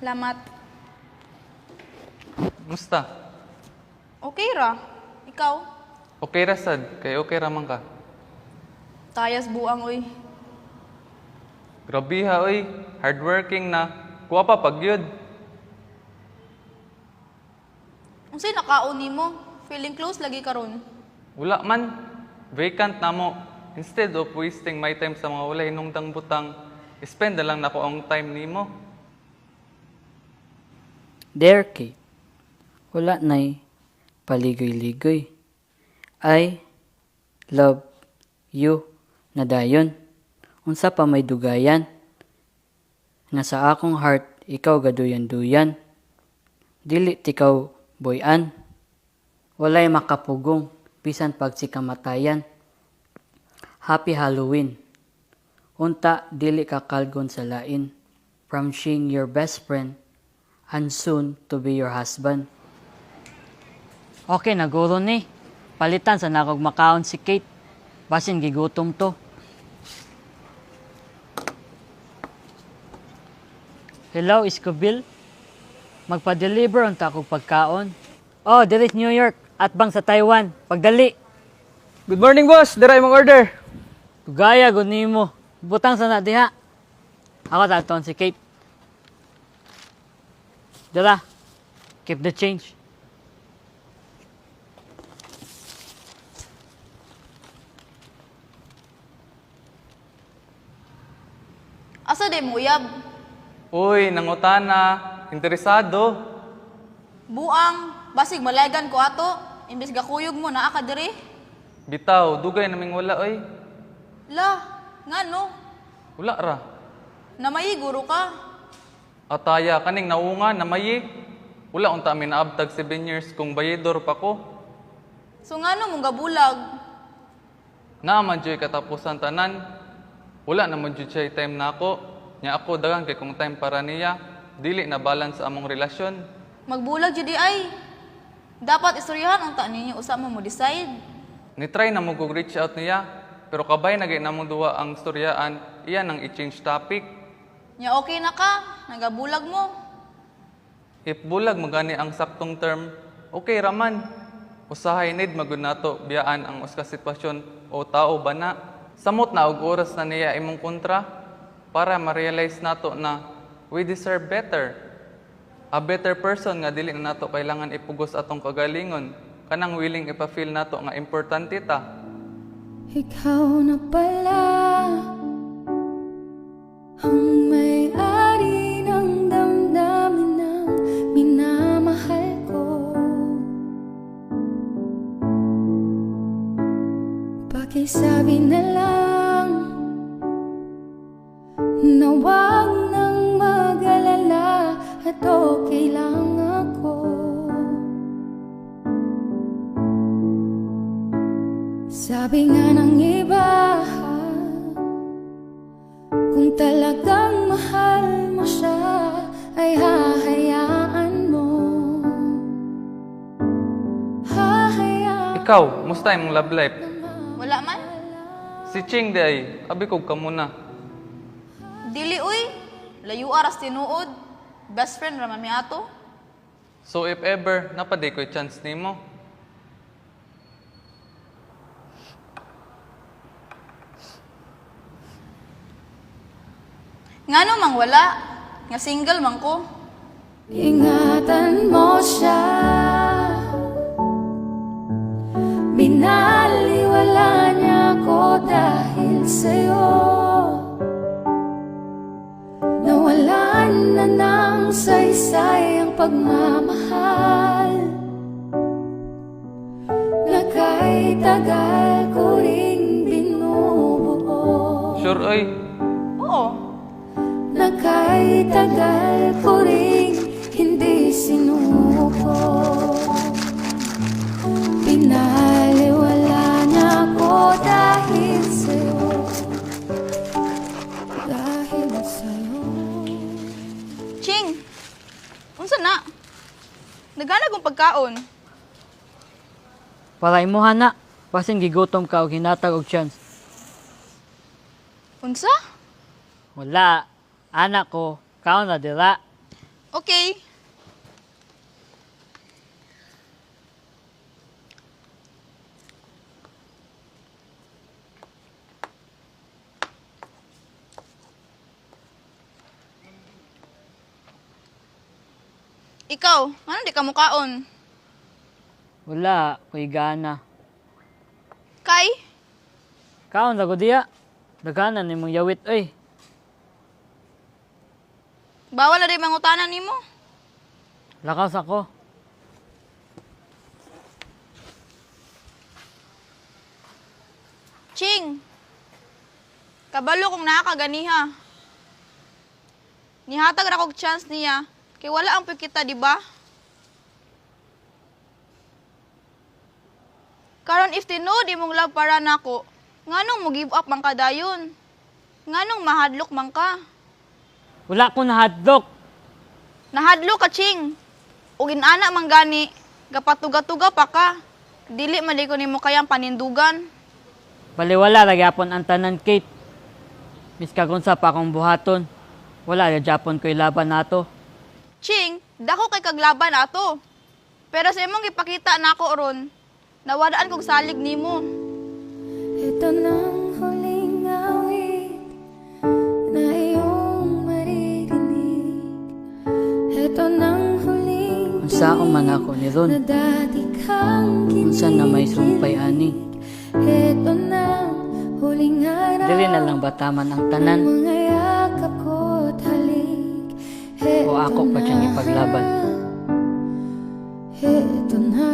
Lamat. Musta? Okay ra. Ikaw? Okay ra sad, kay okay ra man ka. Tayas buang oy. Grabe ha oy, hardworking na. Kuha pa pagyud. Unsay nakaon nimo? Feeling close lagi karon. Wala man. Vacant na mo. Instead of wasting my time sa mga walay hinungdang butang, spend na lang nako ang time nimo. Dear Kate, wala na'y paligoy-ligoy. I love you na dayon. Unsa pa may dugayan? Nga sa akong heart, ikaw gaduyan-duyan. Dili tikaw boyan. Walay makapugong, bisan pag si kamatayan. Happy Halloween. Unta dili ka kalgon sa lain. From seeing your best friend and soon to be your husband. Okay, naguro ni. Palitan sa nakog makaon si Kate. Basin gigutom to. Hello, Escobil. Magpa-deliver unta akong pagkaon. Oh, diri sa New York at bang sa Taiwan. Pagdali. Good morning, boss. Dira imong order. Gaya gud nimo. Butang sa na diha. Ako taton si Kate. Dala. Keep the change. Asa day mo uyab? Uy, nangutana. Interesado. Buang, basig malaygan ko ato. Imbes gakuyog mo naa ka diri. Bitaw, dugay naming wala oy. La, ngano? Wala ra. Namayi guro ka. Ataya kaning naunga namayi. Wala unta mi naabtag 7 years kung bayidor pa ko. So ngano mong gabulag? Naa man jud katapusan tanan. Wala na man jud siya time nako. Nya ako dagan kay kung time para niya, dili na balance among relasyon. Magbulag jud di ay. Dapat istoryahan unta ninyo usa mo mo decide. Ni-try na mo kog reach out niya, pero kabay na gay namong duwa ang storyaan, iya nang i-change topic. Nya okay na ka, nagabulag mo. If bulag magani ang saktong term, okay raman. Usahay need magud nato biyaan ang uska sitwasyon o tao ba na. Samot na og oras na niya imong kontra para ma-realize nato na we deserve better. A better person nga dili na nato kailangan ipugos atong kagalingon, kanang willing ipa-feel nato nga importante ta. Ikaw na pala ang may-ari ng damdamin ng minamahal ko. Pakisabi na lang na wag nang mag-alala at okay lang ako. Sabi nga ng iba, kung talagang mahal mo siya, ay hahayaan mo. Hahayaan Ikaw, musta imong love life? Wala man. Si Ching di ay, abi kog kamo na. Dili uy. Layo aras tinuod. Best friend ra man mi ato. So if ever, napaday ko'y chance nimo. Ngano mang wala? Nga single man ko. Ingatan mo siya. Binaliwala niya ako dahil sa'yo. Nawalan na ng saysay ang pagmamahal na kay tagal ko ring binubuo. Sure oy, Oo. Na kay tagal ko ring hindi sinuko. Binaliwala niya ako dahil sa'yo. Dahil sa'yo. Ching. Unsa na? Nagana kong pagkaon. Para imuha na. Basin gigutom ka og hinatag og chance. Unsa? Wala. Anak ko, kaon na dira. Okay. Ikaw, ano di ka mukaon? Wala, ko'y gana. Kay, Kaon ra ko diya. Daghanan nimong yawit oy. bawal na rin mangutanan nimo. Lakas ako. Ching! Kabalo kung naa ka ganiha. Nihatag ra kog chance niya kay wala ang kita, di ba? Karon if tinuod imong love para nako, nganong mo give up man ka dayon? Nganong mahadlok man ka? Wala ko nahadlok. Nahadlok ka, Ching. Ug inana man gani, gapatuga-tuga pa ka. Dili man di ko nimo kayang panindugan. Baliwala ra gyapon ang tanan, Kate. Miska kung sa pa akong buhaton. Wala ra gyapon ko'y laban nato. Ching, dako kay kaglaban ato. Pero sa imong gipakita nako ron, nawadaan kog salig nimo. Ito nang huling awit na iyong maririnig. Ito nang huling Unsaon man ako ni Ron? na dati kang Unsa na may sumpay ani? Ito nang huling araw. Dili na lang bataman ang tanan. Mga yakap ko't halik. O ako pa siyang ipaglaban. Ito na.